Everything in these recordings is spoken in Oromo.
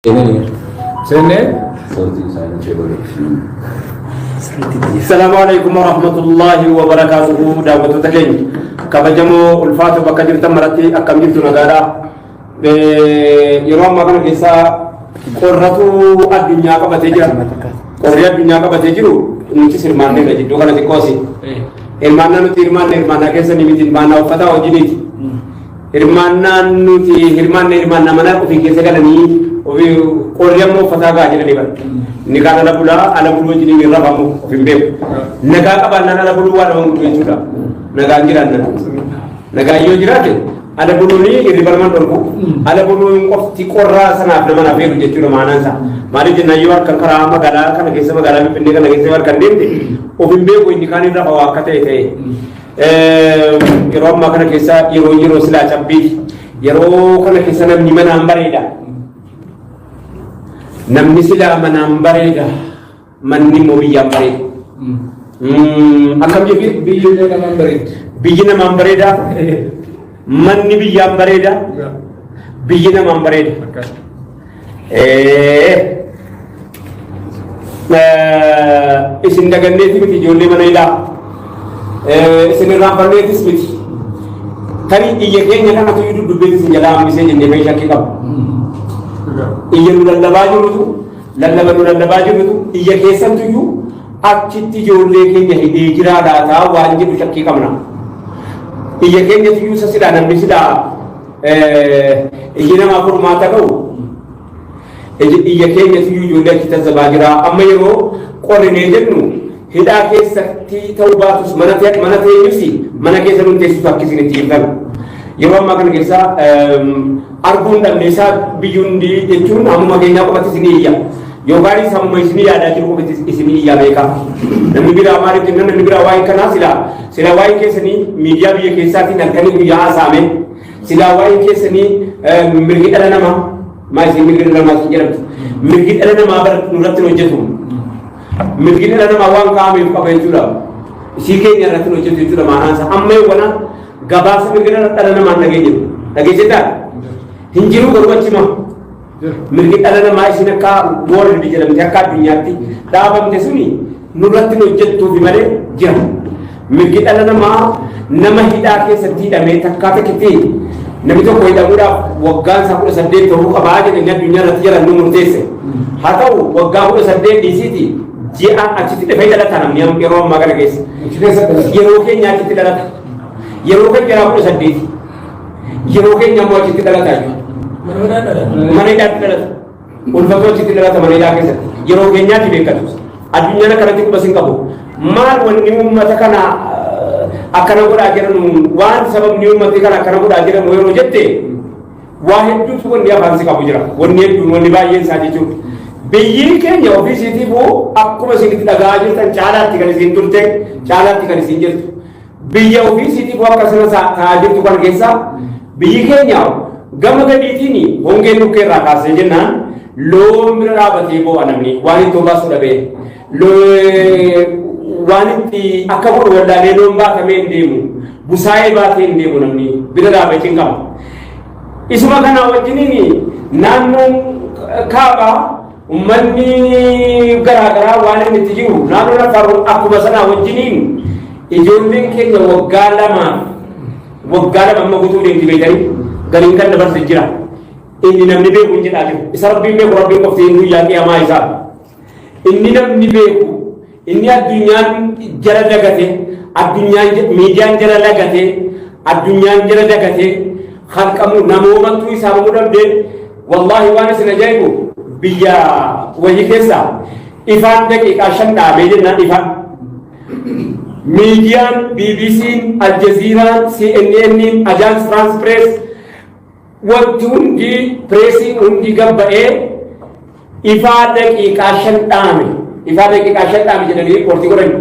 Seennee Sautiin isaanii cebaluu. Assalaamu alaikum warahmatullahi wabarakaatuhu. Daawwattoota keenya kabajamoo ulfaatoo, bakka jirtan maratti akkam jirtu? Nagaadha. Yeroo ammaa kana keessa qorratu addunyaa qabatee jira. Qorri addunyaa qabatee jiru nuti hirmaanneerra jidduu kana xiqqoosi. Hirmaannaa nuti hirmaanne hirmaannaa keessa ni miti, hirmaannaa uffataa wajjiniiti. Hirmaannaan nuti hirmaanne hirmaannaa mana ofii keessa galanii ofii qorri ammoo uffataa gahaa jedhanii bara. Inni kaan ala bulaa, ala buluu wajjiniin hin rafamu, of hin beeku. Nagaa qabaannaan ala buluu waan nama guutuu jechuudha. Nagaan jiraannaan. Nagaan yoo jiraate ala buluun hirriba nama dhorku. Ala buluun qofti qorraa sanaaf nama nafeeru jechuudha maanaan isaa. Maaliif jennaan, yoo harkan karaa magaalaa kana keessa, magaalaa Finfinnee kana keessa yoo harkan deemte, of hin beeku, inni kaan hin rafa waa akka ta'e ta'e. Yeroo ammaa kana keessa yeroo silaa cabbiiti. Yeroo kana keessa namni manaan bareeda. Namni silaa manaan bareeda. Manni immoo biyyaan bareeda. Akkam jirtu? Biyyi illee namaan bareeddi. Biyyi namaan bareeda. Manni biyyaan bareeda. Biyyi namaan bareeda. Akkas. Isin daganneeti miti, ijoollee mana hidhaa. Isin irraanfanneetis miti. Tarii iyya keenya kanatu iyyuu dudubbeetti isin jalaa hambisee jennee mee shakkii qabu. Iyya nu lallabaa jirutu, lallaba nu lallabaa jirutu, iyya keessattu iyyuu achitti ijoollee keenya hidhee jiraa laataa waan jedhu shakkii qabna. Iyya keenyatu iyyuu isa silaa namni silaa iyyi namaa furmaata ga'u, iyya keenyatu iyyuu ijoollee achi tazzabaa jira. Amma yeroo qorrinee jennu hidhaa keessatti ta'uu baatus, mana mana teenyus mana keessa nu teessisu akka isin itti jirtan. Yeroo ammaa kana keessa arguun dhabne isaa biyyi hundi jechuun hammuma keenyaa qofatti isinii iyya. Yookaanis hammuma isinii yaadaa jiru qofatti isinii iyyaa beekaa. Namni biraa maaliif jennaan, namni biraa waa'ee kanaa silaa waa'ee keessanii miidiyaa biyya keessaatiin halkanii guyyaa haasa'ame, silaa waa'ee keessanii mirgi dhala namaa maa isin mirgi dhala namaa isin jedhamtu. Mirgi dhala namaa bara nurratti hin hojjetu. Mirgi dhala namaa waan kaa'ameef qaba jechuudha. Isii keenya irratti hin hojjetu jechuudha maanaan isaa. Amma eewwana gabaasa mirga dhala namaa hin dhageenye. Dhageessetaa? Hin jiru garuu achima. Mirgi dhala namaa isin akka world jedhamte, akka addunyaatti dhaabamte suni nurratti hin hojjettuufi malee jira. Mirgi dhala namaa nama hidhaa keessatti hidhamee takkaa takkitti namni tokko hidhamuudhaaf waggaan isaa 18 ta'uu qabaa jedhanii addunyaa irratti jiran nu murteesse. Haa ta'u, waggaa 18 dhiisiiti ji'a achitti dhufee dhalata namni yeroo ammaa kana keessa. Achi keessa dhalata. Yeroo keenya achitti dhalata. Yeroo kan jaraa 18. Yeroo keenya immoo achitti dhalata jechuudha. Mana hidhaatti dhalata. Ulfatoo achitti dhalata mana hidhaa keessatti. Yeroo keenyaatti beekatu. Addunyaan akkanatti quba sin qabu. Maal wanni uummata kana akkana godhaa jiran, waan sababni uummati kana akkana godhaa jiran yeroo jette, waa hedduutu wanni afaan si qabu jira. Wanni hedduun, wanni baay'een isaa jechuudha. Biyyi keenya ofii isiitiifuu akkuma isin itti dhaga'aa jirtan caalaatti kan isin turte, caalaatti kan isin jirtu. Biyya ofii isiitiifuu akkasuma ta'aa jirtu kana keessa biyyi keenya gama gadiitiin hongeen dhukkee irraa kaasee jennaan loon bira dhaabatee boo'a, namni waan itti obaasu dhabee, waan itti akka godhu wallaalee, loon baatamee hin deemu, busaayee baatee hin deemu, namni bira dhaabatee hin qabu. Isuma kana wajjiniin naannoon kaabaa uummanni garaagaraa waan inni itti jiru, naannoon Affaar akkuma sanaa wajjiniin ijoolleen keenya waggaa 2, waggaa 2 amma guutuu deemti beekanii galiin kan dabarse jira. Inni namni beeku hin jedhaa jiru. Isa Rabbiin beeku, Rabbiin qofti hin guyyaa qiyaamaa isaa. Inni namni beeku, inni addunyaan jala dagate, addunyaan miidiyaan jala dagate, addunyaan jala dagate, halqamu namoomattuu isaa mamuu dhabde. Wallaahi, waan isin ajaa'ibu, biyya wayii keessa ifaan daqiiqaa 5 dhaabee jennaan, ifaan miidiyaan BBC'n, Aljazeeraan, CNN'n, Agence France Press, wanti hundi, pireesiin hundi gabba'ee ifaa daqiiqaa 5 dhaame, ifaa daqiiqaa 5 dhaame jedhanii riippoortii godhan.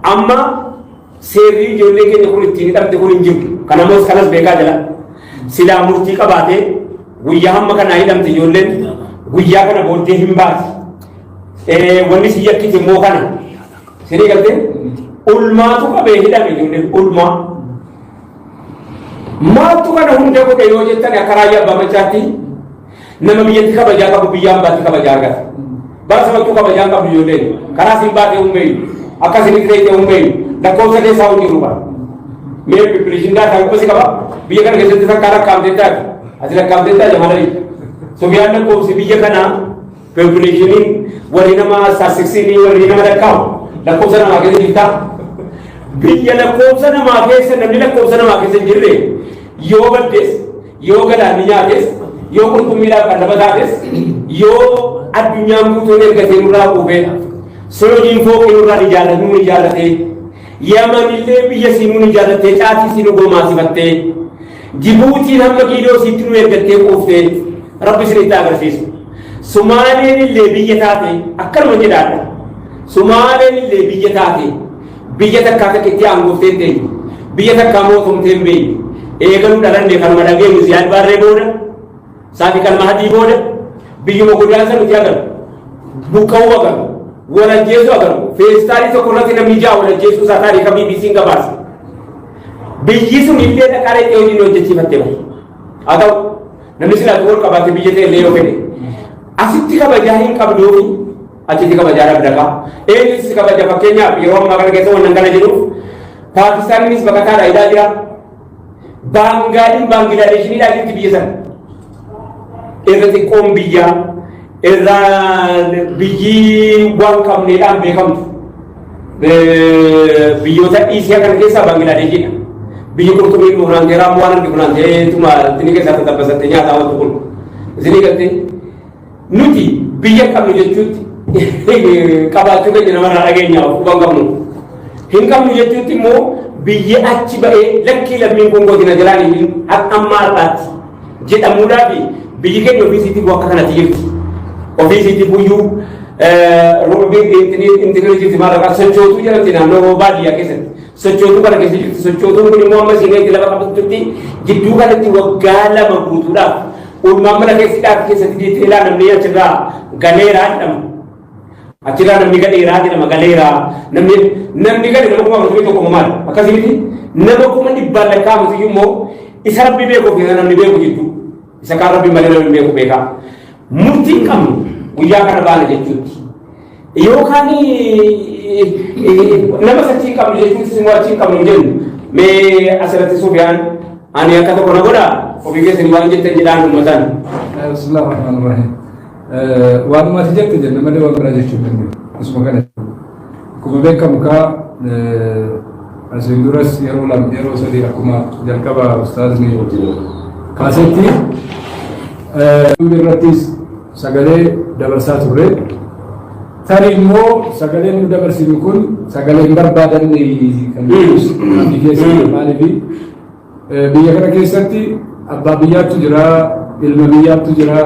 Amma seerri ijoollee keenya kun ittiin hidhamte kun hin jiru. Kanamoos kanas beekaa jala. Silaa murtii qabaatee guyyaa hamma kanaa hidhamte ijoolleen, guyyaa kana booddee hin baati. Wanni si yakkite immoo kana. Sinii galtee ulmaatu qabee hidhame ijoolleen ulmaa. Maaltu kana hunda godhe yoo jettan, akka Raayyaa Abbaa Machaatti nama biyyatti kabajaa qabu biyya ambaatti kabajaa argata. Bara sabattuu kabajaa hin qabdu ijoolleen. Karaa siin baatee hin beeyu. Akka isin ta'e hin beeyu. Lakkoofsa keessaa hin jiru bara. Mee population data quba qaba. Biyya kana keessatti takkaa lakkaa'amtee taate. Ati lakkaa'amtee taate, Jamalali. Sofiyaan, lakkoofsi biyya kanaa, populationiin, warri nama statistiksiin, warri nama lakkaa'u, lakkoofsa namaa keessa jirtaa. Biyya lakkoofsa namaa keessa, namni lakkoofsa namaa keessa hin jirre yoo baddes, yoo galaanni nyaates, yoo qurxummiidhaaf kan lafa taates, yoo addunyaan guutuun ergatee nurraa quufee, soyojiin fooqii nurraa ijaarratee nuun ijaarratee, Yamanillee biyya siinuu ijaarrattee, caatii siinuu goomaasifattee, Jibuutiin hamma kiiloo siitti nu ergattee quuftee, Rabbi isinitti agarsiisu. Sumaaleen illee biyya taate akkanuma jedhaadha. Sumaaleen illee biyya taate, biyya takkaa takka itti aangooftee hin teenye. Biyya takkaa mootumtee hin beekne. Eegaluu dhalanne kanuma dhageenyu, Ziyaad Baarree booda, Saadiq Almahadii booda biyyuma godaansa nuti agarru. Buqqa'uu agarru. Wal ajjeesuu agarru. Feestaalii tokko irratti namni ja'a wal ajjeesuu isaa taarika BBC'n gabaase. Biyyi sun illee dhaqaa dhaqee hojii hojjechiifattee bahe. Haa ta'u, namni silaa wal qabaate biyya ta'e illee yoo fedhe. Asitti kabajaa hin qabduufi achitti kabajaa dhabda qaba. Eenyutu si kabaja? Fakkeenyaaf, yeroo ammaa kana keessa wannan kana jedhuuf, Paakistaaninis baqataadha hidhaa jira. Baangaaliin Baangilaadeeshiniidhaa jirti biyya sana. Irra xiqqoon biyyaa, irra biyyi waan qabneedhaan beekamtu. Biyyoota Iisiyaa kana keessaa Baangilaadeeshiidha. Biyyi qurxummii funaantee, raammoo waan argi funaantee tuma itti keessaa tatabbasattee nyaataa wantu kun. Isinii galtee, nuti biyya qabnu jechuutti qabaachuu keenya namarraa dhageenya, of quban qabnu. Hin qabnu jechuutti immoo biyyi achi ba'ee lakkii lammiin kun godina jalaan hin ammaa har'aatti jedhamuudhaa fi biyyi keenya ofii isiitiif akka kanatti jirti. Ofii isiitiif iyyuu intinii jirti, maal sochootuu jedhamti, naannoo baadiyyaa keessatti. Sochootuu kana keessa jirti. Sochootuun kun immoo amma isiin lafa qabatutti jidduu kanatti waggaa 2 guutuudhaaf oolmaan mana keessatti keessatti detailaa namni achirraa galeeraa jedhama. Achirraa namni galeeraa jedhama, galeeraa. Namni gale nama 41,000 maali? Akkasii miti, nama 100,000 lakkaa'amutu iyyuu immoo isa Rabbi beekuu fi namni beeku jidduu. Isa kaan Rabbi malee namni beeku beekaa. Murtiin qabnu guyyaa kana baana jechuutti. Yookaan nama sachii qabnu jechuutti immoo achii qabnu hin jennu. Mee asirratti Sufiyaan ani akka tokko na godhaa, ofii keessanii waan jettan jedhaan uummataan. Bismillah ar-Rahmaan ar-Rahiim. Waanuma ati jette jenna malee waan biraa jechuu hin dandeenyu. Asuma kana. Akkuma beekamu kaa, asiin duras yeroo lama, yeroo sadii, akkuma jalqaba ustaazni kaasetti irrattis sagalee dabarsaa turre. Tarii immoo sagaleen nu dabarsinu kun sagalee hin barbaadanne kan jedhus gaaffii keessa. Maaliif, biyya kana keessatti abbaa biyyaattu jira, ilma biyyaattu jira,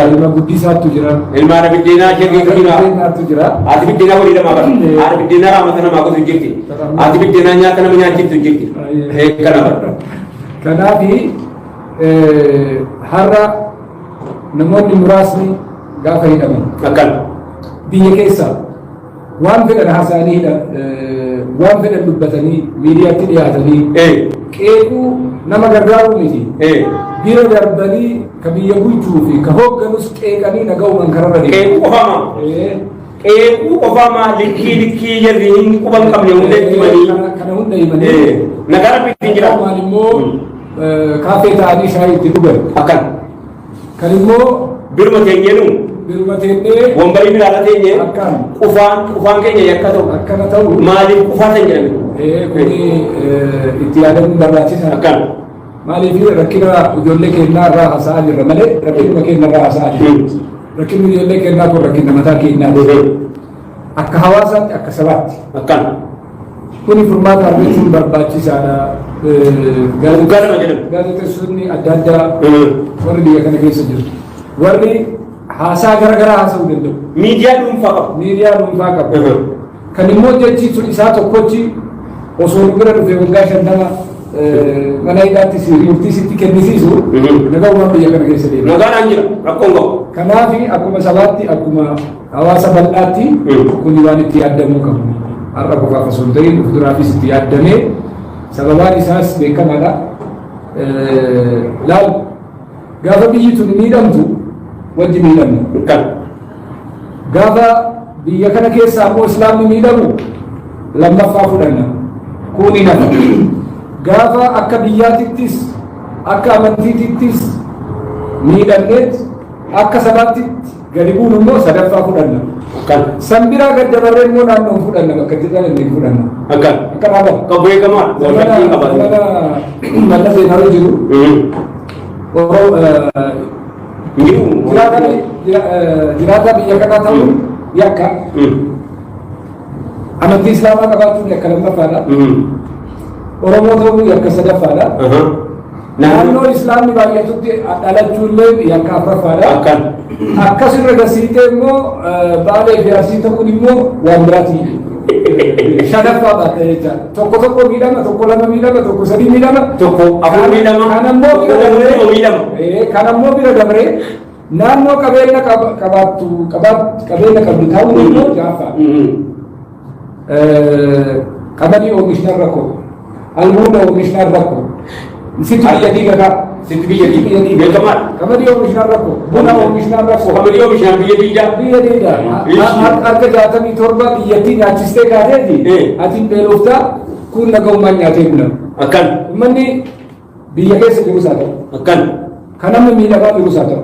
ilma guddisaattu jira. Ilma haadha biddeenaa shirriitu jira. Biddeenaattu jira. Haati biddeenaa walii lamaa bara. Haadha biddeenaa raamata namaa gotu jirti. Haati biddeenaa nyaata nama nyaachiftu jirti. Kana bara. Kanaafi har'a namoonni muraasni gaafa hidhaman Akkana. biyya keessa waan fedhan haasa'anii, waan fedhan dubbatanii, miidiyaatti dhiyaatanii qeequu nama gargaaruu miti. Bira darbanii ka biyya bulchuu fi ka hoogganus qeeqanii naga'uudhaan kararra deemu. Qeequu qofaama. Qeequu qofaama, likkii likkii jarri hin quban qabne hunda itti himanii. Kana hunda himanii. Nagaa Rabbi ittiin jira. Maal immoo kaafee ta'anii shaayii itti dhugan. Akkana. Kan immoo Biruma teenyeenu biruma teennee wambarii biraarra teenyee akkaan qufaan qufaan keenya yakka ta'u. Akkana ta'u. Maaliif qufaa ta'e jedhame? Kuni itti yaadamuun barbaachisaadha. Akkana. Maaliif, rakkina ijoollee keenyaa irraa haasa'aa jirra malee rakkinuma keenya irraa haasa'aa jirra. Rakkinni ijoollee keenyaa kun rakkina mataa keenyaati. Akka hawaasaatti, akka sabaatti. Akkana. Kuni furmaata argachuun barbaachisaadha. Waggaa 2 jedhama. Gaazexeessonni adda addaa warri biyya kana keessa jiru. Warri haasaa gara garaa haasa'uu danda'u. Miidiyaa dhuunfaa qabu. Miidiyaa dhuunfaa qabu. Kan immoo jechi sun isaa tokkochi osoo nu bira dhufe waggaa 50 mana hidhaatti si murtii sitti kennisiisu nagaumaan biyya kana keessa deema. Nagaadhaan jira, rakkoon qabu. Kanaaf akkuma sabaatti, akkuma hawaasa bal'aatti kuni waan itti yaaddamuu qabu. Har'a qofaaf osoo hin ta'in, fuulduraafis itti yaaddamee, sababaan isaas beekamaadha. Laal, gaafa biyyi tun miidhamtu wajji miidhamna. Kan. Gaafa biyya kana keessaa immoo islaamni miidhamu lammaffaa fudhanna. Kuni nafa. Gaafa akka biyyaatittis akka amantiitittis miidhamneet akka sabaattitti gadi buunu immoo sadaffaa fudhanna. Kan. San biraa gad dabarree immoo naannoon fudhanna, bakka jirran illee fudhanna. Akkan. Akka dhaaba. Kan beekamaa. Wal shakkii qabaatu. Zamana Mallas Zeenaawii jiru. Jiru. Jiraataa biyya kanaa ta'uun yakka. Amantii islaamaa qabaachuun yakka lammaffaadha. Oromoo ta'uun yakka sadaffaadha. Naannoo islaamni baay'atutti dhalachuullee yakka afuraffaadha. Akkan. Akkasirra gasiitee immoo Baalee fi Arsii ta'uun immoo waan biraati. Shanaffaa baata jecha. Tokko tokko miidhama, tokko lama miidhama, tokko sadii miidhama. Tokko afur miidhama. Kan ammoo bira dabree Tokko miidhama. Kan ammoo bira dabree naannoo qabeenya qabaattu qabeenya qabdu ta'uun immoo jaaffaa. Qamadii oomishnaan rakkoo. Albuuda oomishnaan rakkoo. Sitti biyya diiga kaa. Sitti biyya diiga. Beekamaadha. Qamadii oomishnaan rakkoo. Buna oomishnaan rakkoo. Qamadii oomishnaan biyya diigaa. Biyya diiga. Harka 67 biyyattii nyaachistee kaateeti. Ati beeloftaa kun nagahummaan nyaatee bula. Akkan. Uummanni biyya keessa jirus haa ta'u. Akkan. Kan namni miidhamaa jirus haa ta'u.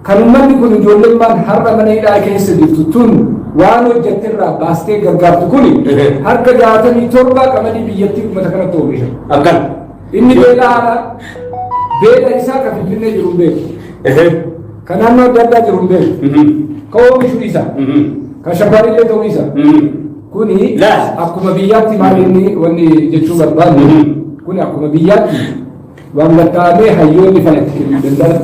Kan uummanni kun ijoolleen har'a mana hidhaa keessa jirtu tun waan hojjetterraa baastee gargaartu kuni harka 67 qamadii biyyattii uummata kanatti oomisha. Akkan. Inni beela haala beela isaa kan Finfinnee jiru hin beeku. Kan naannoo adda addaa jiru hin beeku. Kan oomishu isa. Kan shabbaanillee ta'uu isa. Kuni akkuma biyyaatti maal inni wanni jechuu barbaanne, kuni akkuma biyyaatti waan gattaamee hayyoonni falatti kennuu danda'an.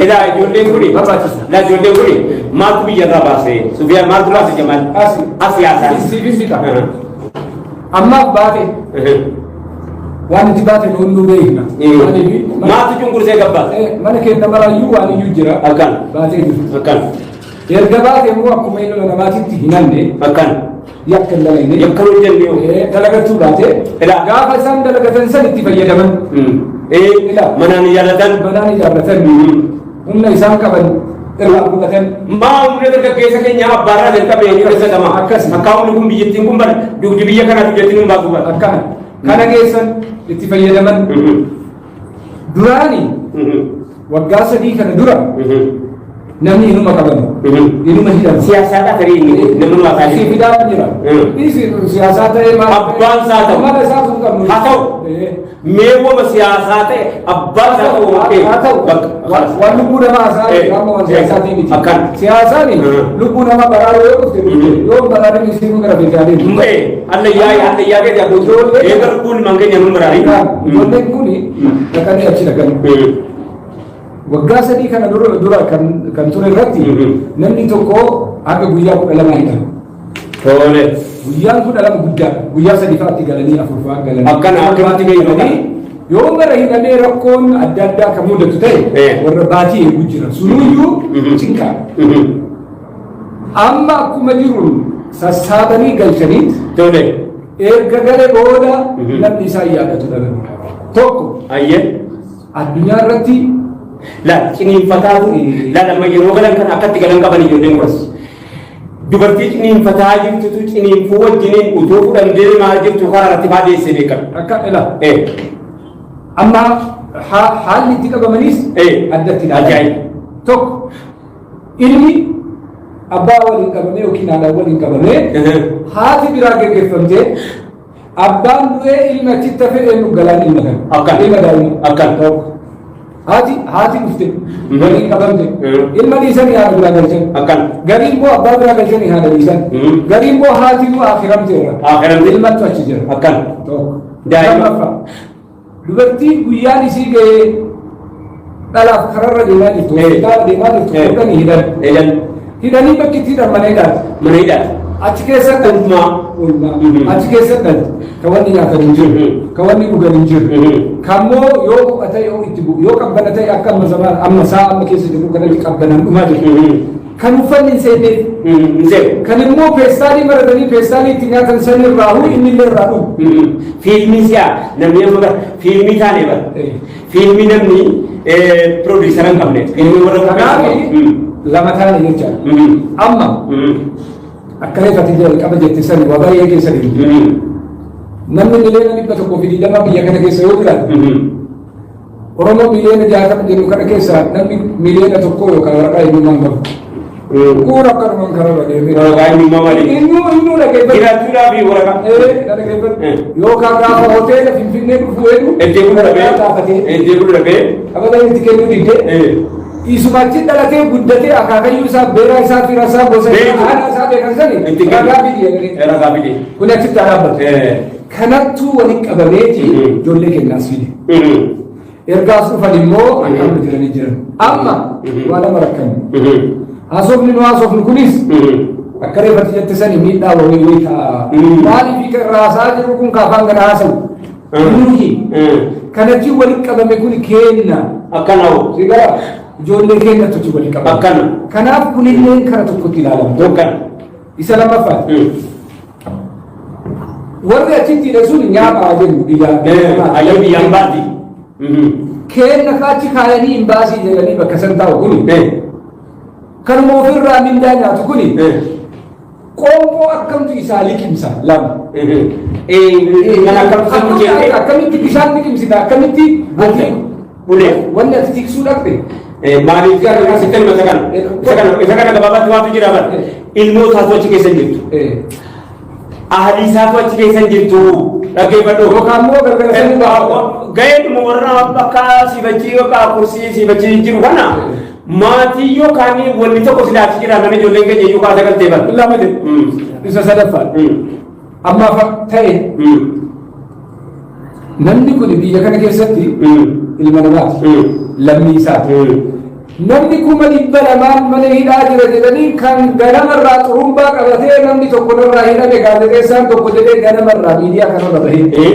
Ilaa, ijoolleen kuni. Barbaachisa. Ilaa, ijoolleen kuni maaltu biyyarraa baase? Sufiyaan, maaltu baase, Jamaal? Asi. As siyaasaa. Siifin bita. Ammaaf baate waan itti baate nu hunduu beekna. Maaliif? Maaltu cunqursee gabbaase? Mana keenya maraayyuu waan iyyuu jira. Akkan. Baatee jirtu. Akkan. Erga baate immoo akkuma ilma namaatitti hinanne Akkan. yakka hin dalagne. Yakka hojjenne yoo. Dalagachuu baate Ilaa. gaafa isaan dalagatan san itti fayyadaman. Ilaa. Manaan ijaarratan. Manaan ijaarratan, humna isaan qaban irraa fudhatan. Maa humna dargaggeessa keenya abbaarraa jalqabee eenyu keessatama? Akkasi. Akka humni kun biyyattiin kun bara dugdi biyya kanaa biyyattiin hin baatu bara. Akkana. Kana keessan itti fayyadaman. Duraani waggaa 3 kana dura namni inuma qabama. Inuma hidhama. Siyaasaadhaa tarii inni namni waasaa Si jiru. fidaa jira. Dhiisi, siyaasaa ta'ee maal? Abbaan isaa ta'u. Mala isaa sun qabnu. Haa ta'u. Meewwama siyaasaa ta'e, abbaan isaa ta'u. Haa ta'u. Bakka. Waan lubbuu namaa haasa'aa jiru amma waan siyaasaatii miti. Akkan. Siyaasaan lubbuu namaa baraaruu yoo dhufte dhufte, yoo baraarin isiinuu gara feetee adeemu. Allayyaa allayyaa gadi abbootii eega lubbuun ilmaan keenya nu baraarin. Ijoolleen kuni dhaqanii achi dhaqanii. Waggaa 3 kana dura kan ture irratti namni tokko haga guyyaa 12 hidhame. Tole. Guyyaan 12 guddaadha. Guyyaa 3 fa'aatti galanii, 4 fa'aa galanii. Akkana akkamitti beeknu? Galanii yoo gara hidhamee rakkoon adda addaa kan mudatu ta'e warra baatii eeguu jira. Sunuyyuu cinqaa. Amma akkuma jiruun sassaabanii galchaniit Tole. erga galee booda namni isaan yaadatu dhabame. Tokko Ayyee. addunyaa irratti Laal, ciniinfataatu laal, amma yeroo galan kan akkatti galan qaban ijoolleen kunis. Dubartii ciniinfataa jirtutu ciniinfuu wajjiniin utuu fudhan deemaa jirtu karaa irratti faa deessee beekama. Akka ila amma haalli itti qabamanis addatti ilaala. Ajaa'iba. Tokko, ilmi abbaa waliin qabamee yookiin haadha waliin qabamee, haati biraa geggeeffamtee, abbaan du'ee ilmi achitti hafee, eenyu galaan ilma kana. Akkan. Ilma daa'ima. Akkan. Tokko. Haati dhufte waliin qabamte, ilma dhiisanii haadha biraa galchan. Akkan. Gariin immoo abbaa biraa galchanii haadha dhiisan. Gariin immoo haati immoo akhiramteerra. Akhiramte. Ilmattu achi jira. Akkan. Tokko. Daa'ima. Lammaffaa. Dubartii guyyaan isii ga'ee dhalaaf kararra deemaa jirtu, hospitaala deemaa jirtu, fuudhanii hidhan. Eegan. Hidhanii bakki itti hidhan mana hidhaati. Mana hidhaati. Achi keessa dhalti. Ulmaa. Ulmaa. Achi keessa dhalti. Ka wanni nyaatan hin jiru. Ka wanni dhugan hin jiru. Kammoo yoo ho'a ta'e yoo itti bu'u, yoo qabbana ta'e akka amma zamaan amma saa amma keessa jiru kanatti qabbanaan dhumaa jiru. Kan uffanni hin seenneef. Hin seenu. Kan immoo peestaalii maratanii peestaalii itti nyaatan san irraa huu inni illee irraa dhugu. Fiilmii si'a namni amma bara fiilmii taane bara. Fiilmii namni piroodiisara hin qabne. Fiilmii warra Kanaaf lama taane jechaadha. Amma akka reeffati jalqaba jette sani waa baay'ee keessa jiru. Namni 120,000,000 biyya kana keessa yoo jiraate, Oromoo 60,000,000 jennu kana keessa namni 1,000,000 yookaan waraqaa eenyummaa hin qabu. Kun akkanumaan karaa deemee. Waraqaa eenyummaa malee. Innuu dhaggeeffatu. Jiraachuudhaaf waraqaa. Dhaggeeffatu. Yookaan gaafa hoteela Finfinnee dhufu hedu. Eddee kun dhabee. Gaafatee. Eddee kun dhabee. Kabaja itti kennuu didee. Isumachi dhalatee guddatee akaakayyuu isaa, beeraa isaa, fira isaa, gosa isaa, Beeku. haadha isaa beekan sani Itti kennu. ragaa fidi jedhanii. Ragaa fidi. Kun achitti haa dhaabbatu. Kanattuu walitti qabameeti ijoollee kennaas fide. Ergaas dhufan immoo akkam jiranii jiran. Amma waa lama rakkanne. Haasofni nu haasofnu kunis akka reeffatti jette sani miidhaa wayii wayii ta'a. Maaliif kan raasaa jiru kun kaafaan kana haasa'u? Nuyi kanatti walitti qabame kun kenna. Akkana hoo. Sigaa ijoollee keenyatu achi walitti qabame. Akkana. Kanaaf kunillee kara tokkotti ilaalama. Akkana. Isa lammaffaa. Warri achitti hidhe sun nyaaphaa jennu biyya. Ayyoo biyyaan baati. Kenna kaachi kaayanii hin baasii jedhanii bakka san taa'u kuni. Kanuma ofirraa mindaa nyaatu kuni. Qoonqoo akkamtu isaa liqimsa lama. Kan akkamtu sammuu jettee. Akkamitti bishaan liqimsita, akkamitti ati Bulee. wanni ati tiksuu dhaqxe. Maaliif sitti hima isa kana? Isa kana gabaabaatti waantu jira bara. Ilmoo isaatu achi keessa hin jirtu. Ahalii isaatu achi keessa hin jirtu. Dhaggeeffadhu. Yookaan immoo gargara sanii ba'a. Ga'eedhuma warra bakka siifachii yookaan kursii siifachii jiru kana maatii yookaan wanni tokko silaa achi jira mana ijoolleen keenya iyyuu kaasa galtee bara. Lama jedhu. Isa sadaffaa. Ammaaf ta'e namni kun biyya kana keessatti ilma namaati. Lammii isaati. Namni 200,000 mana hidhaa jira jedhanii kan ganamarraa xurumbaa qabatee namni tokko narraa hidhame gaazexeessaan tokko jedhee ganamarraa miidiyaa kanarra bahee.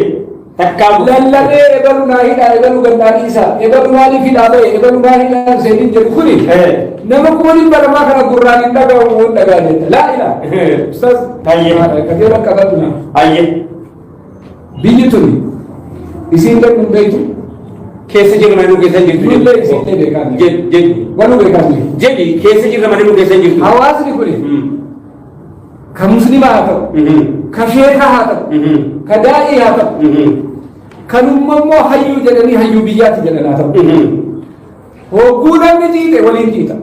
Takkaa Lallabee ebalu naa hidhaa, ebalu gannaa dhiisaa, ebalu maaliif hidhaa bahe, ebalu naa hidhaa seeniin jedhu kuni nama 200,000 kana gurraan hin dhaga'u hin dhagaa jetta. Laa ilaa. Ustaz. Hayyee. Kajeela qabatu na. Hayyee. Biyyi tuni isiin dhaquu hin beektu. Keessa jirra malee nu keessa hin jirtu. Nullee isiillee beekaa hin Jedhi. Jedhi. Waluu beekaa hin jiru. Jedhi keessa jirra malee nu keessa hin jirtu. Hawaasni kuni ka muslimaa haa ta'u, ka sheekaa haa ta'u, ka daa'ii haa ta'u, kanumma immoo hayyuu jedhanii hayyuu biyyaatti jedhan haa ta'u. Hogguu namni ciite waliin ciita.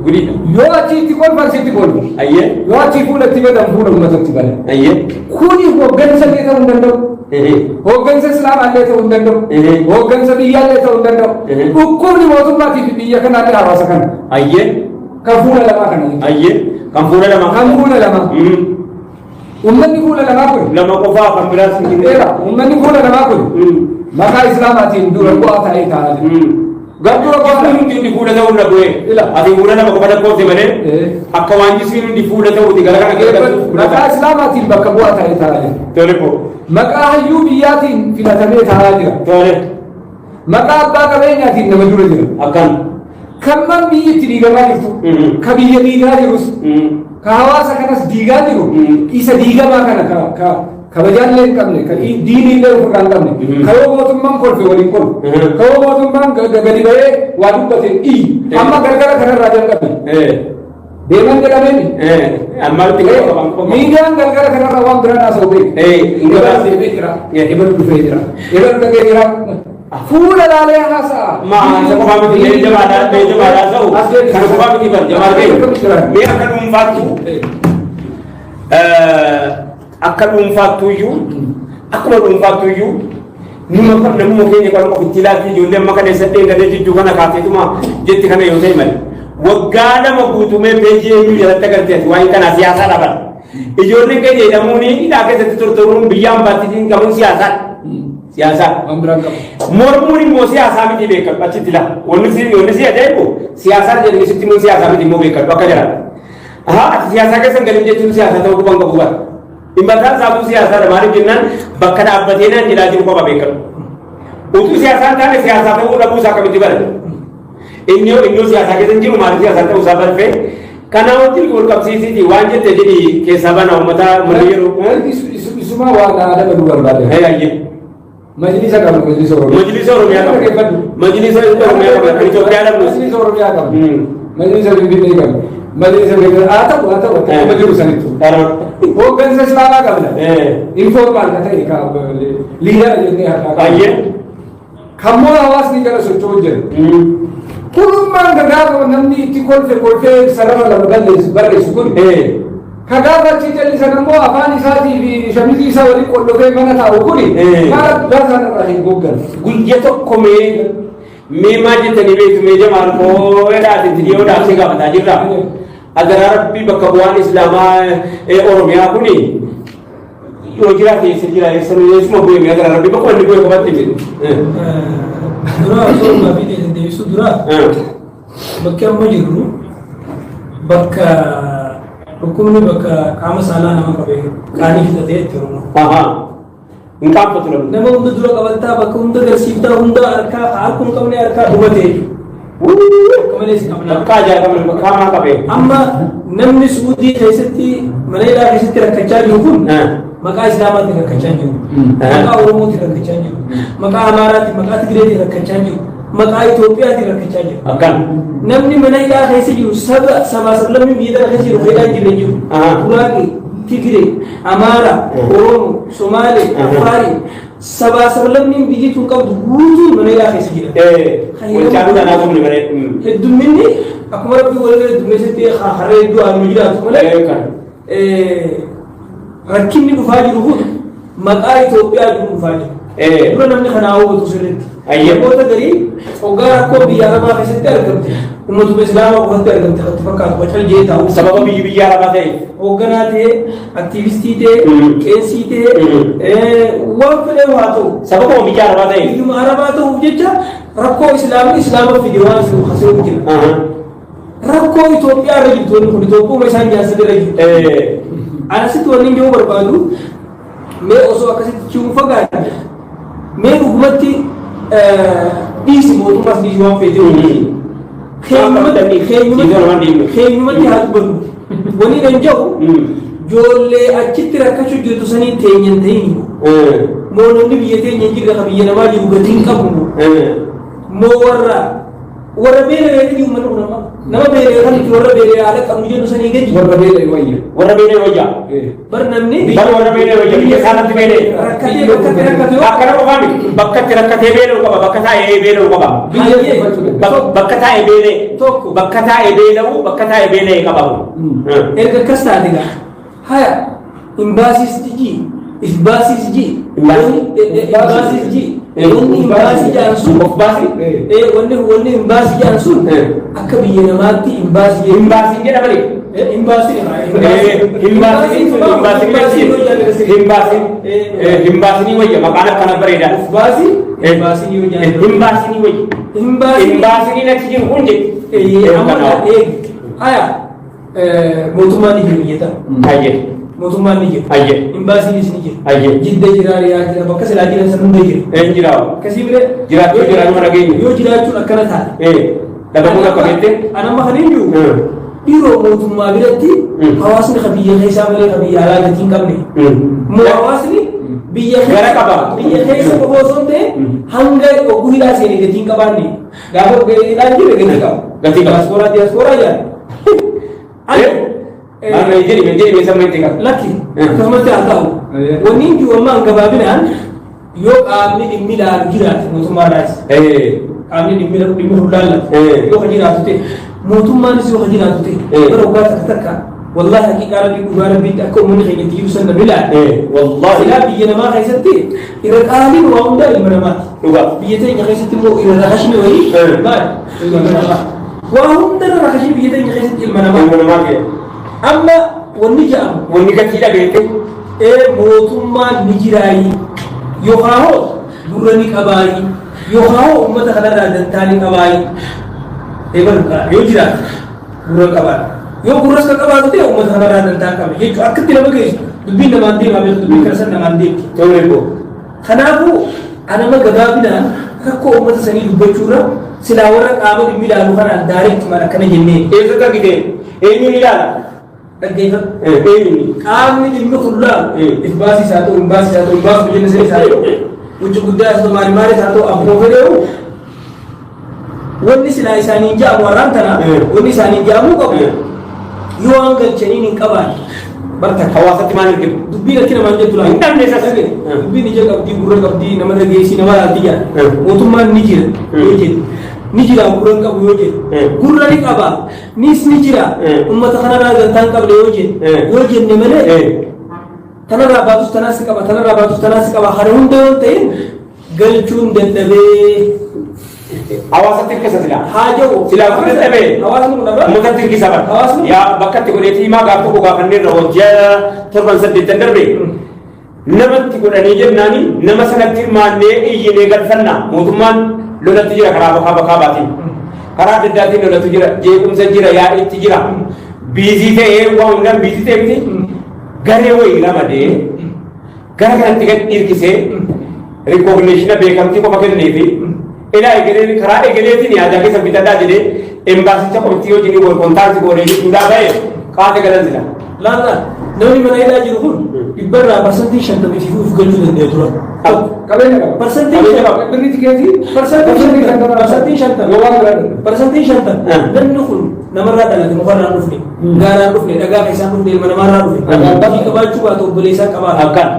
Gudiidha. Yoo achi itti kolfan sitti kolfu. Ayyee. Yoo achi fuula itti badan fuula uummatatti badan. Ayyee. Kuni hooggansa illee ta'uu hin danda'u. Hooggansa Islaamaa illee ta'uu hin danda'u. Hooggansa biyyaa illee ta'uu hin danda'u. Dhukkubni mootummaatii fi biyya kanaallee hawaasa kana. Ayyee. Kan fuula lamaa kana jechuudha. Ayyee. Kan fuula lamaa. Kan fuula lamaa. Uummanni fuula lamaa kun. Lama qofaa kan biraas hin jiru. Dheeraa. Uummanni fuula lamaa kun maqaa Islaamaatiin dura bu'aa ta'ee taa'aa jira. Gartuu jismiin hundi hundi fuula ta'uu irra bu'ee. Ila. Ati fuula lama qofa lakkoofte malee akka waan jismiin hundi fuula ta'uuti gara kana keessa fuula Maqaa ta'a. Islaamaatiin bakka bu'aa ta'ee taa'aa jira. Tole koo. Maqaa hayyuu biyyaatiin filatamee taa'aa jira. Tole. Maqaa abbaa qabeenyaatiin nama dura jira. Akkan. Kan man biyyi itti diigamaa jirtu, ka biyya diigaa jirus, ka hawaasa kanas diigaa jiru, isa diigamaa kana ka kabajaallee hin qabne, ka diiniillee ofirraa hin qabne, ka yoo mootummaan kolfe waliin kolfu, ka yoo mootummaan gadi ba'ee waa dubbate iyyu, amma gargara kanarraa jalqabe. Deeman jedhameen Amma itti qaban. Miidiyaan galgala kanarraa waan biraan haasa'u beeku. Hin Ebalu deemee jira. Ebalu dhufee jira. Ebalu dhaqee jira. Fuula laalee haasa'a. Ma isa qofaa miti mee jabaadhaa mee jabaadhaa ta'u kana qofaa miti bar jabaa ta'e mee akka dhuunfaattu akka dhuunfaattu iyyuu akkuma dhuunfaattu iyyuu numa kan namuma keenya kan ofitti ilaalti ijoollee amma kana eessatti eegalee jidduu kana kaateetuma jetti kana yoo ta'e malee waggaa lama guutumee peejii eenyu jalatti agartee ati waa'ee kanaa siyaasaa dhaban ijoolleen keenya jedhamuun hidhaa keessatti tortoruun biyya ambaatti qabuun siyaasaa siyaasaa. Waan biraan qabu. Mormuun immoo siyaasaa miti beekadhu achitti laa. Wanni si ajaa'ibu siyaasaa jedhanii sitti immoo siyaasaa miti immoo beekadhu akka jedhan. Ahaa ati siyaasaa keessa hin galin jechuun siyaasaa ta'uu quban qabu bara. Dhimmataan saafuu siyaasaadha maaliif jennaan bakka dhaabbatee naan jedhaa jiru qofa beekadhu. Utuu siyaasaa hin taane siyaasaa ta'uu dhabuu isaa akkamitti bara. Inni innoo siyaasaa keessa hin jiru maaliif siyaasaa ta'uu isaa balfee. Kanaa wajjin wal qabsiisiiti waan jette jedhi keessaa bana uummata uummanni yeroo. Isuma waan aadaa baduu barbaade. Ayyee. Majlisa qabna, Majlisa Oromiyaa. Majlisa Oromiyaa qabna. Dhaggeeffadhu. Majlisa Oromiyaa qabna. Kan Itoophiyaa dhabnus. Majlisa Oromiyaa qabna. Majlisa Finfinnee qabna. Majlisa Finfinnee haa ta'u akkuma jiru sanittu. Hooggansa Islaamaa qabna. Informal ka ta'e ka leader jennee harkaa qabna. Ayyee. Kammoo hawaasni jala socho'u jira. Kunummaan ka gaafa namni itti kolfe kolfee sarara lama balleessu barreessu kun. Ka gaafa achi jallisan ammoo afaan isaatii fi shamizii isaa waliin qollofee mana taa'u kuni maal abbaa isaanirraa hin goggan. Guyya tokko mee maal jettanii beektu mee Jamaal koo edhaati dhiyoodhaaf si gaafataa jirra. Adaraa Rabbii bakka bu'aan Islaamaa Oromiyaa kuni yoo jiraate eessa jira, eessa eessuma bu'e mee adaraa Rabbii bakka inni bu'e qofatti miti. Dura osoo gaaffii teessan deebisuu dura, bakki amma jirru bakka dhukkubni bakka qaama saalaa nama qabe qaanii fixatee itti Oromoo. Ahaa. Hin qaanfatu namni. Nama hunda dura qabattaa, bakka hunda garsiiftaa, hunda harkaa harkuu hin qabne harkaa dhumatee. Akka malee si qabnaa. Bakka ajaa'iba bakka hamaa qabe. Amma namni Suudii keessatti mana hidhaa keessatti rakkachaa jiru kun maqaa Islaamaatiin rakkachaa jiru. Maqaa Oromootiin rakkachaa jiru. Maqaa Amaaraatiin, maqaa Tigireetiin rakkachaa jiru. Maqaa Itoophiyaatiin rakkachaa jiru. Akkan. Namni mana hidhaa keessa jiru saba sabaa sablammii biyya tana keessa jiru hidhaa hin jirre hin jiru. Guraagee, Tigiree, Amaara, Oromoo, Somaalee, Afaarii, sabaa sablammiin biyyi tun qabdu guutuun mana hidhaa keessa jira. Wal caaluu kanaa tumni malee. Heddumminni akkuma Rabbi walirra heddummeessetti harree hedduu aanu jiraatu malee Kan. Rakkinni dhufaa jiru kun maqaa Itoophiyaa jiru dhufaa jiru. Dura namni kanaa hubatu sirriitti. Namoota garii hoggaa rakkoo biyya arabaa keessatti argamte uummatuma Islaamaa qofatti argamte kan fakkaatu bacal jee taa'u. Sababa biyyi biyya arabaa ta'e. Hoogganaa ta'ee, aktiivistii ta'ee, qeessii ta'ee, waan fedhee haa ta'u. Sababa biyya arabaa ta'e. Biyyuma arabaa ta'uuf jecha rakkoo Islaamni Islaama fide waan jiru kasee jira. Rakkoo Itoophiyaa irra jirtu wanni kun Itoophiyaa isaan jaarsa irra jirtu. Anasitti wanni hin jiru barbaadu mee osoo akkasitti cimu fagaate mee dhugumatti dhiisi mootummaas dhiisi waan feete keenyumatti haa dubbannu. Wani kan jedhu ijoollee achitti rakkachuu jirtu saniin teenyan ta'in moo namni biyya teenya hin jirre ka biyya namaa jiru gatii hin qabu moo warra beela gadi uummanni kun amma nama beela kan itti warra beela haala qabnu jennu sanii gadi. Warra beela wayya. Warra beela wayya. Bar namni Bar warra beela wayya biyya isaanitti beela. Rakkatee rakkatee rakkatee yoo Akkana qofaa miti, bakka itti rakkatee beela'u qaba, bakka taa'ee beela'u qaba. Biyya tuffachuudha. Bakka taa'ee beela'e. Tokko. Bakka taa'ee beela'u, bakka taa'ee beela'e qaba. Erga akkas taate gaa haya imbaasiis ji if baasiis ji imbaasiis ji wanni imbaasii jedhan sun Of baasii? Wanni imbaasii jedhan sun akka biyya namaatti imbaasii Imbaasiin jedhamani. Imbaasii. Imbaasiin imbaasiin imbaasiin wayya, maqaan akkana bareedaa. Of baasii imbaasii yoo jedhan. Imbaasiin wayya. Imbaasii. Imbaasiin achi jiru kun jedhu. Amma eegi haya mootummaan ni jiru biyya tana. Hayyee. Mootummaan ni jira. Hayyee. Imbaasiinis ni jira. Hayyee. Jidda jira, Riyaa jira, bakka silaa jiran san hunda jira. Een jira. Akkasii bilee. Jiraachuu jiraachuu nageenya. Yoo jiraachuun akkana taate. Dhabamuun akka beekte. Anamma kan hin jiru dhiiroo mootummaa biratti hawaasni ka biyya keessaa malee ka biyya alaa gatii hin qabne. Moo hawaasni biyya Gara qaba. Biyya keessa qofa osoo hin ta'in hanga oguu hidhaa seene gatii hin qabaanne. Gaafa oguu hidhaa hin jirre gatii qaba. Gatii qaba. Diyaaspooraa diyaaspooraa jedhan. Maal jedhi jedhi meeshaa maal qaba. Lakki akkasumatti haa ta'u. Wanni hin jiru amma gabaabinaan yoo qaamni dhimmi ilaalu jiraate mootummaadhaas. Qaamni dhimmi dhimmi hullaallatu yoo ka jiraatu ta'e, mootummaanis yoo ka jiraatu ta'e, bara waggaa takka takka wallahi haqiiqaa Rabbii dhugaa Rabbiitti akka uummanni keenya itti jiru san namni ilaale. Wallahi. Silaa biyya namaa keessatti irra qaaliin waa hundaa ilma namaati. Dhugaa. Biyya teenya keessatti immoo irra rakashni wayii maali? Ilma namaa. Waa hunda irra rakashni biyya teenya keessatti ilma namaa. Ilma namaa kee. Amma wanni jedhamu. Wanni gatii dhabeette. Mootummaan ni jiraayi yookaan hoo gurra ni qabaayi yookaan hoo uummata kanarraa dantaa ni qabaayi. Eebalu yoo jiraate gurra qabaata. Yoo gurras kan qabaatu ta'e uummata kanarraa dantaa qaba jechuudha. Akkatti nama geessu dubbiin namaan deemaa beeku, dubbiin kana san namaan deemti. Tole koo. Kanaafuu anama gabaabinaan rakkoo uummata sanii dubbachuurra Silaa warra qaama dhimmi ilaalu kanaan direct maan akkana jennee. Eessatti argite? Eenyuun ilaala? Dhaggeeffadhu. Eenyuun? Qaamni dhimmi kun laalu if baasii isaa ta'u, hin baasii isaa ta'u, hin baasu jenna sirrii isaa ta'u, wucci guddaa isaa ta'u, maali maali isaa ta'u, abboo fedheewu wanni silaa isaaniin ja'amu warraan tana wanni isaaniin ja'amuu qabu yoo waan galchaniin hin qabaanne barta. Hawaasatti maal ergitu? Dubbiin akki namaan jettu laala. Hin dhabne isas. Dubbiin ija qabdii, gurra qabdii, nama dhageessii, nama laalti jedha. Mootummaan ni jira yoo jedhe, ni jira gurra hin qabu yoo jedhe, gurra ni qaba nis ni jira, ummata kanarraa galtaa hin qabne yoo jedhe, yoo jenne malee tanarraa baatus tanaas qaba, tanarraa baatus tanaas qaba, kana hunda yoo ta'in galchuun dadhabee. Hawaasatti hirkisa silaa. Haa jedhu. Silaa kun dadhabee. Hawaasni kun dhabaa. Uummatatti hirkisa bara. Hawaasni- Yaa bakka itti godheetii himaa gaaf tokko gaafanneerra hojii 7 8 darbe. Namatti godhanii jennaani nama sanatti hirmaannee iyyinee galfanna. Mootummaan lolatti jira karaa bakaa bakaa baatiin. Karaa adda addaatiin lolatu jira. Jeequmsa jira, yaa'iitti jira. Busy ta'ee waa hundaan busy ta'e miti. Garee wayii ramadee gara kanatti gad hirkisee recognition beekamtii qofa kenneefi ilaa egelee karaa egeleetiin yaadaa keessa bitadhaa jedhee embaasicha qofti wajjin wal contact godhee jechuudhaa ba'e qaata galan sila. Laala, namni mana hidhaa jiru kun dhibbarraa 50% fi uf galchuu danda'e tura. Qabeenya qaba. Parsantii Qabeenya 50. qaba. Birri tikeetii. 50%, 50%. Yoo waan biraa danda'u. 50%. Namni kun namarraa dhalate, mukarraa dhufne, gaaraan dhufne, dhagaa keessaan dhufne, ilma namaarraa dhufne. Ofii qabaachuu baatu obboleessaa qabaata. Akkan.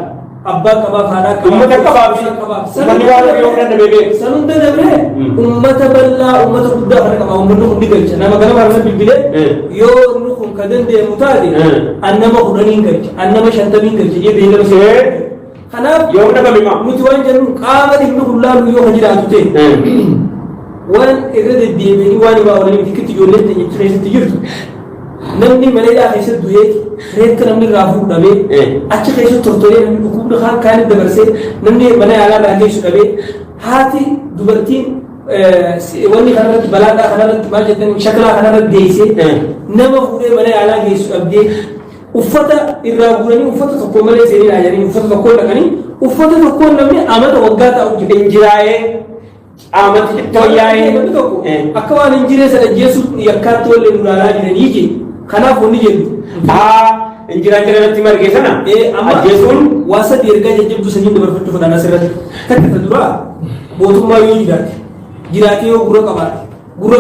Abbaa qabaaf, haadhaa qabaaf. Uummata qabaaf. Qabaaf. Uummanni waan yoo danda'e beeku. San hunda dabree uummata bal'aa, uummata guddaa kana qaba. Uummanni kun ni galcha. Nama ganama har'a bilbilee yoo inni kun ka danda'amu taate an nama 10n galcha, an nama 50n galcha jee beellama seera. Kanaaf Yoo dhabame maa? nuti waan jennu qaama dhimmi kun laalu yoo ka jiraatu ta'e waan irra deddeebi'anii waan himaa oolanii miti itti ijoolleen teenya keessatti jirtu. Namni mana hidhaa keessatti du'ee reeffa namni irraa fuudhamee achi keessatti tortoree, namni dhukkubni kaan kaanitti dabarsee, namni mana yaalaa irraa geessu dhabee, haati dubartiin wanni kanarratti balaadhaa kanarratti maal jettan shaklaa kanarratti deessee nama fuudhee mana yaalaa geessu dhabdee, uffata irraa guuranii uffata tokko malee seenii jedhanii uffata tokkoon dhaqanii uffata tokkoon namni amata waggaa taa'u jira. Injiraa'ee qaamatti xiqqoo yaa'ee. Namni tokko akka waan hin jiree sana jeessuuf yakkaatti wallee nu ilaalaa jiranii jee. Kanaaf wanni jennu. Haa, injiraan jalatti margee sana Amma ajjeesuun waa sadi ergaa jajjabduu saniin dabarfachuu fedhan asirratti. Takka ta duraa, mootummaa yoo jiraate jiraatee, yoo gurra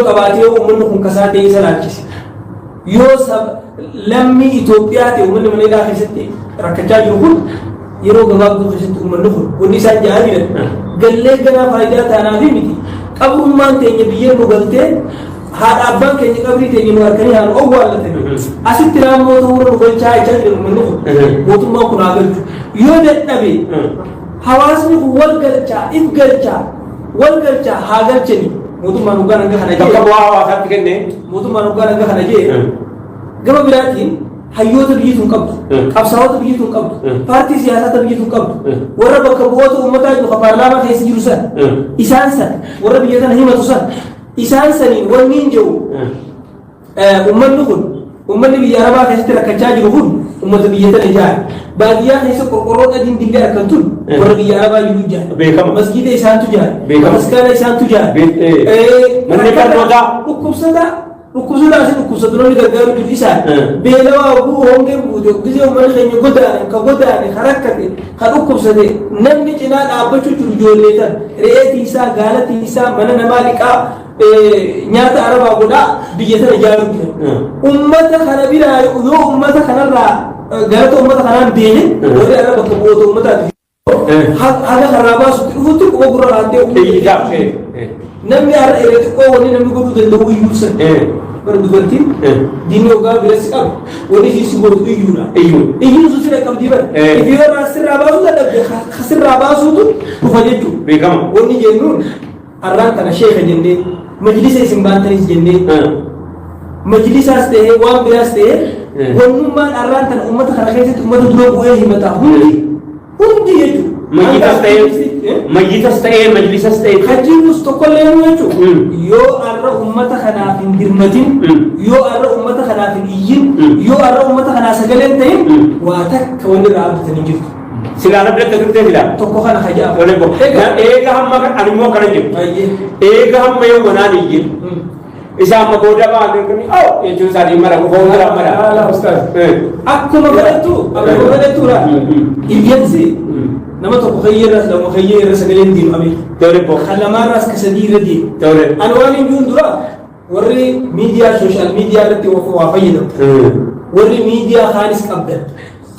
qabaate, yoo uummanni kun kasaa ta'e isa laalchise, yoo lammii Itoophiyaa ta'e, uummanni mana hidhaa keessatti rakkachaa jiru kun yeroo gabaabduu keessatti uummanni kun wanni isaan jahaa jiran gallee ganaa faayidaa taanaafi miti, qabrummaan teenya biyyeen nu galtee haadha abbaan keenya qabrii teenya nu harkanii haa nu owwaallatanii asitti raammoo ta'uu nu galchaa jechaa jiran. Uummanni kun mootummaan kun haa galchu. Yoo dadhabe hawaasni kun wal galchaa, if galchaa, wal galchaa, haa galchani. Mootummaan hoggaan hanga kana bakka jee bu'aa hawaasaatti kenne. Mootummaan hoggaan hanga kana jee, gama biraatiin hayyoota biyyi tun qabdu, qabsaa'ota biyyi tun qabdu, paartii siyaasaa biyyi tun qabdu, warra bakka bu'oota uummataa jiru ka paarlaamaa keessa jiru san, isaan san warra biyya tana himatu san, isaan saniin wanni hin jiru, uummanni kun, uummanni biyya arabaa keessatti rakkachaa jiru kun uummata biyya tana ijaare. Baadiyyaa keessa qorqorroo adiin dillee harkan tun warra biyya arabaa jiru ijaare. Beekama. Masgiida isaantu ijaare. Beekama. Maskaana isaantu ijaare. Manneen barnootaa. Dhukkubsataa dhukkubsataa asi dhukkubsatu namni gargaaru jiru isaan. Beelawaa oguu hongeen buute gisee uummanni keenya godaane, ka godaane, ka rakkate, ka dhukkubsate, namni cinaa dhaabbachuu jiru ijoollee tan re'ee tiisaa, gaala tiisaa, mana namaa liqaa, nyaata arabaa godhaa biyya tana ijaaruu jira. Ummata kana biraa yoo ummata kanarraa galata ummata kanaan deemin warri araba bakka bu'oota ummataati. Haga karaa baasutti dhufutti quba gurra kaattee Iyyitaa. Namni har'a irra xiqqoo wanni namni godhuu danda'u iyyuu san. Bara dubartiin diinni hoggaa biratti qabu wanni ishii si godhu iyyuudha. Iyyuu. Iyyuun sun sirra qabdii bara. Eh. If yoo irraa sirraa baasuu dadhabde ka sirraa baasuutu dhufa jechuudha. Beekama. Wanni jennuun har'aan kana sheeka jennee, majlisa isin baantanis jennee, majlisaas ta'ee waan biraas ta'ee, wannummaan har'aan tana uummata kana keessatti uummata dura bu'ee himata hundi hundi jechuudha. Mayyitas ta'ee mayyitas ta'ee majlisas ta'ee. Hajiinus tokkollee nu jechuudha. Yoo har'a uummata kanaaf hin dirmatin, yoo har'a uummata kanaaf hin iyyin, yoo har'a uummata kanaa sagalee hin ta'in, waa takka wanni irraa abdatan hin jirtu. Silaa namni akka turtee silaa. Tokko kana hajaa. Tole bo. Eega hamma kan ani immoo akkana jiru. Baay'ee. Eega hamma yoo manaan iyyin. Isa amma booda ba'an kan oh jechuun isaanii mara fuuldura mara. Haala ustaaz. Akkuma fedhattu laa iyyansi nama tokko kayyee irraas, lama kayyee irra sagaleen deemu abe. Tole bo. Kan lamaarraas ka sadii irra deemu. Tole. Ani waan hin jiruun dura warri miidiyaa, social media irratti waa fayyadamu. Warri miidiyaa kaanis qabdan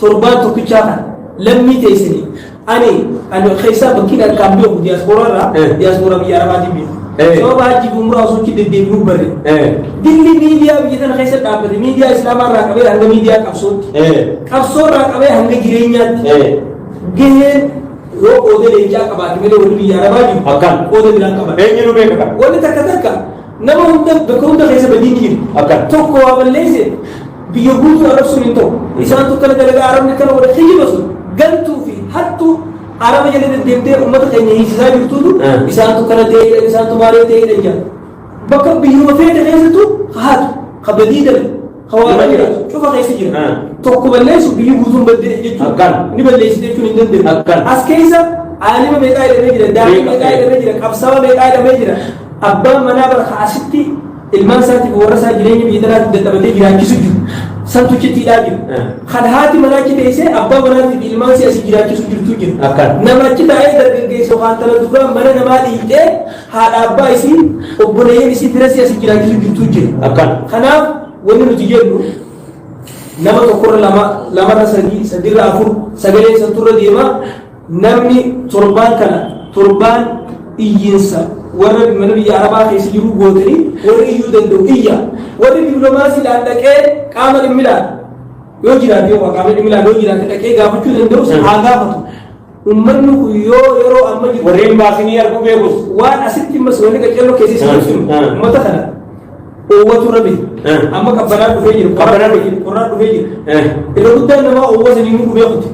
torbaan tokkichaa kana lammii teessanii ani keessaa bakkiin akkaan beeku diyaaspooraa irraa, diyaaspooraa biyya arabaatiin beeku. Sababa hajji fi umraa osoo achi deddeebi'uu barre. Dilli miidiyaa biyya tana keessa dhaabbate, miidiyaa islaamaa irraa qabee hanga miidiyaa qabsootti. Qabsoo irraa qabee hanga jireenyaatti. Gaheen yoo qooda leencaa qabaate malee warri biyya arabaa jiru. Akkan. Qooda biraan qaban. Eenyu nu beeka kan? Wanni takka takka nama hunda bakka hunda keessa badiin ni jiru. Akkan. Tokko waa balleesse biyya guutuu arrabsuun hin ta'u. Isaan tokko dalagaa arabni kana godhe xiyyiba sun gantuu fi hattuu araba jala deddeemtee uummata keenya hiisisaa jirtuutu isaantu kana ta'eedha, isaantu maalee ta'eedha jira. Bakka biyyuma feete keessattuu haatu ka badii dalagu ka waa Nama jira. balleessu cufa keessa jira. Tokko balleessu biyyi guutuun baddee jechuun Akkan. ni balleessi jechuun hin danda'amu. Akkan. As keessa aalima meeqaa hidhamee jira, daa'ima meeqaa hidhamee jira, qabsaa'aa meeqaa hidhamee jira. Abbaan manaa bara asitti ilmaan isaatiif warra isaa jireenya biyya tanaatiif dadhabatee jiraachisu jiru. Santu achitti hidhaa jiru. Kan haati manaa achi teessee abbaa manaatiif ilmaan isii asii jiraachisu jirtu jira. Akkan. Nama achi taa'ee dargaggeessa yookaan tana duraa mana namaa dhiitee haadha abbaa isii, obboleeyyan isii, fira isii asii jiraachisu jirtu jira. Akkan. Kanaaf wanni nuti jennu nama tokkorra lama, lamarra sadii, sadiirra afur, sagalee santurra deema. Namni torbaan kana torbaan iyyiinsa warra mana biyya arabaa keessa jiru gootanii warri iyyuu danda'u iyya, warri dippiloomaasiidhaan dhaqee qaama dhimmilaan yoo jiraate, yoo qaama dhimmilaan yoo jiraate dhaqee gaafachuu danda'us haa gaafatu. Uummanni kun yoo yeroo amma jiru Warreen baasinii arguu beekus. Waan asitti immas wanni qaccelloo keessa isin ibsinu uummata kana oowwatu irra bihe. Amma qabbanaa dhufee jiru. Qabbanaa dhufe. Qorraan dhufee jiru. Irra guddaan namaa oowwa sanii nu dhufee kuti.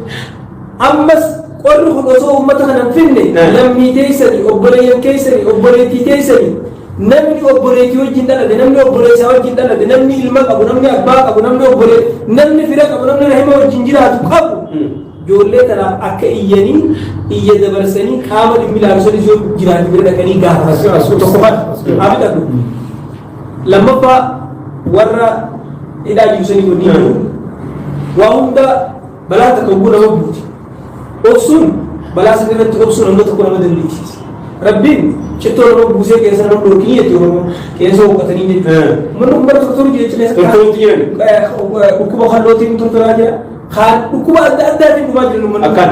Ammas qorri kun osoo uummata kana hin finne lammii teessanii, obboleeyyan keessanii, obboleettii teessanii, namni obboleettii wajjin dhalate, namni obboleessaa wajjin dhalate, namni ilma qabu, namni abbaa qabu, namni obbolee, namni fira qabu, namni rahima wajjin jiraatu qabu, ijoollee tanaaf akka iyyanii iyya dabarsanii qaama dhimmi ilaalu sanis yoo jiraate bira dhaqanii gaafatan. Tokko kana haa bitadhu. Lammaffaa, warra hidhaa jiru sanii wanni jiru waa hunda balaa takka hogguu nama buuti. Obsuun balaa san irratti obsuun hanga tokko nama dandeessisa. Rabbiin cittoo nama buusee keessa nama dhorkii jetti Oromoon, keessa huqqatanii jechuudha. Manni kun bara tortoru jira jechuudha. Tortoruutti jiran. Dhukkuba hallootiin tortoraa jira. Kaan dhukkuba adda addaatiin dhumaa jiran uummanni. Akkan.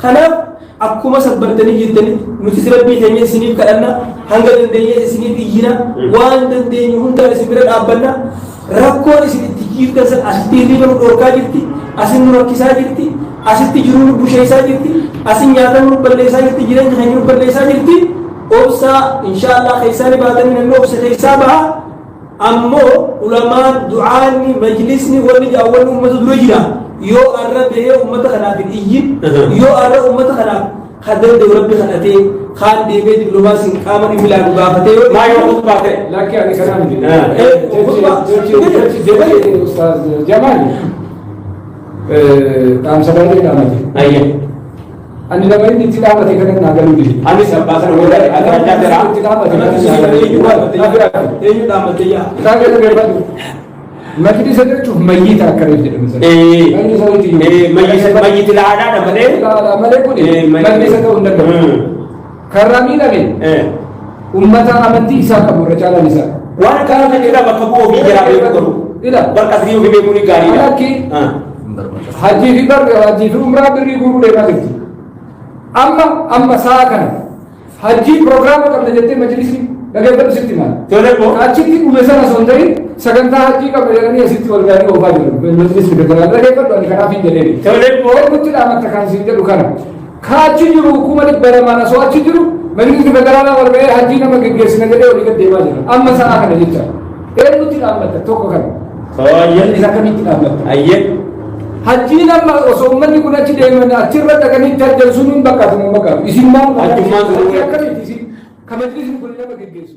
Kanaaf akkuma sabbartanii jirtanitti nutis rabbii keenya isiniif kadhanna, hanga dandeenye isiniif iyyina, waan dandeenyu hundaan isin bira dhaabbanna. Rakkoon isin itti jirtan san asitti hirriba nu dhorkaa jirti, asin nu rakkisaa jirti, asitti jiruu nu busheessaa jirti, asin nyaata nu balleessaa jirti, jireenya keenya nu balleessaa jirti. Obsaa, inshaallah keessaa ni baatanii, namni obsa keessaa baha. Ammoo ulamaan, du'aanni, majlisni, wanni jaawwanni uummata dura jira. Yoo arra bahee uummata kanaaf hin iyyin, yoo arra uummata kanaaf kan danda'u rabbi kadhatee kaan deemee dippiloomaasiin qaama dhimmi ilaalu gaafatee yoo Maa yoo khutbaa ta'e? Lakki, ani kanaan miti. Jechi jechi Ustaaz Jamaal dhaamsa baay'ee dhaamate. Ayya. Ani nama inni itti dhaamate kana naa galuu dide. Anis abbaa sana booda atarajaa jira. Itti dhaamate kana naa galuu dide. Naa biraati. Eenyu dhaammatee yaa? Isaan keessa gabbadhu. Majlisa jechuuf mayyita akka reef jedhamu sana. Majlisa nuti Mayyiti laadhaadha malee. Laadhaa malee kun majlisa ta'uu hin danda'u. Karraa miidhame ummata amantii isaa qabu irra caalaan isaa. Waan akkana kan jedhaa bakka bu'uu ofii jiraa beekuu qabu. Ila. Bakka asii ofii beekuun gaariidha. Lakki, hajii fi barri hajii fi umraa birrii guuruu deemaa jirti. Amma sa'a kana hajii piroogiraama qabna jettee majlisni dhageeffadhu sitti maal. Tole immoo. Achitti dhume sana osoo hin ta'in sagantaa hajii qabna jedhanii asitti wal ga'anii oofaa jiru. Majlisni federaalaa dhageeffadhu, ani kanaaf hin jedheen. Tole immoo. Eenyutti dhaamatta kan siin jedhu kana. Ka achi jiru 200,000 osoo achi jiru majlisni federaalaa wal ga'ee hajii nama geggeessina jedhee olii gad deemaa jira. Amma sa'a kana jecha. Eenyutti dhaammatta tokko kana? Tooyye. Isa akkamitti dhaammatta? Ayyee. Hajjiin amma osoo uummanni kun achi deeman achirra dhaqanii itti hajjan sun hin bakkaatu hin bakkaatu. Isin maal Hajjummaan sun akkamitti isin ka majlisni kun nama geggeessu?